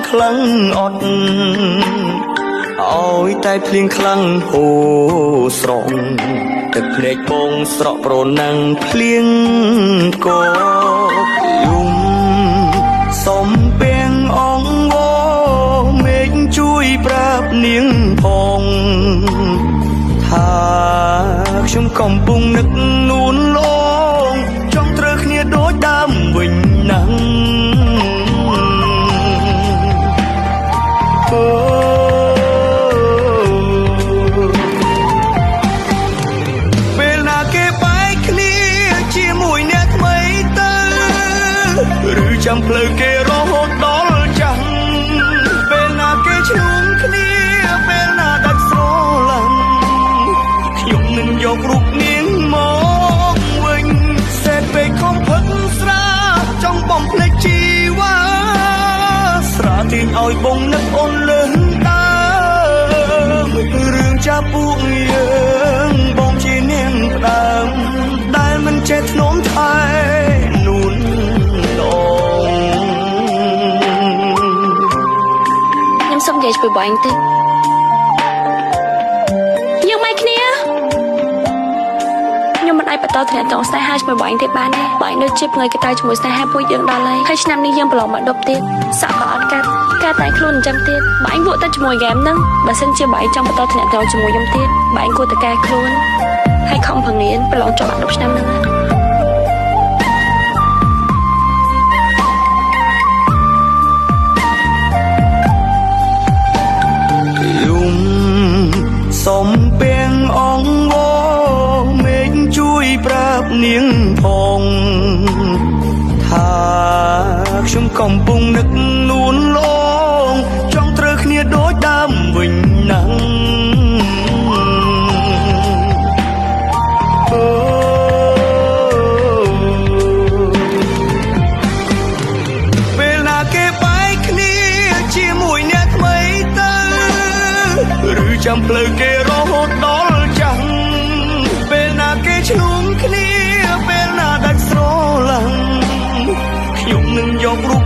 ខ្លាំងអត់ឲ្យតែភ្លៀងខ្លាំងហូរស្រងទឹកភ្នែកបងស្រក់ប្រណាំងភ្លៀងកយំសំពាំងអងវមេឃជួយប្រាប់នាងផងថាខ្ញុំកំពុងនឹកនួនលងចង់ត្រូវគ្នាដូចដើមវិញណាស់ពេលណាគេបែកគ្នាជាមួយអ្នកថ្មីទៅឬចាំផ្លូវគេរហូតដល់ចាំពេលណាគេឈ្លោះគ្នាពេលណាដាច់ស្រឡាញ់ខ្ញុំនឹងយករូបនាងមកវិញសេតពេកខំផឹកស្រាចង់បំភ្លេចជីវ៉ាស្រាទាញឲ្យបងនឹកអូនលើសដើមរឿងចាប់ពួកយើងបងជានាងផ្ដើមដែលមិនចេះធ្នមថែនួនដង ខ្ញុំសូមនិយាយជាមួយបងឯងតិចយើងមិនគ្នាខ្ញុំមិនអាចបន្តទំនាក់ទំនងស្នេហាជាមួយបងឯងទៀតបានទេបងឯងដូចជាផ្ងើយកតៅជាមួយស្នេហាពួកយើងដល់ហើយហើយឆ្នាំនេះយើងប្រឡងមកដប់ទៀតសក់ក៏អត់កាត់ការតែងខ្លួនអញ្ចឹងទៀតបងឯងវក់ទៅជាមួយហ្គេមហ្នឹងបើសិនជាបងឯងចង់បន្តទំនាក់ទំនងជាមួយខ្ញុំទៀតបងឯងគួរតែកែខ្លួនហើយខំប្រងៀនប្រឡងជាប់អាដប់ឆ្នាំហ្នឹងណា យំសំពាំងអងវមេឃជួយប្រាប់នាងផងថាខ្ញុំកំពុងនឹកនួនលងចង់ត្រូវគ្នាដូចដើមវិញណាស់ពេលណាគេបែកគ្នាជាមួយអ្នកថ្មីទៅឬចាំផ្លូវគេរហូតដល់ចាំពេលណាគេឈ្លោះគ្នាពេលណាដាច់ស្រឡាញ់ខ្ញុំនឹងយករូប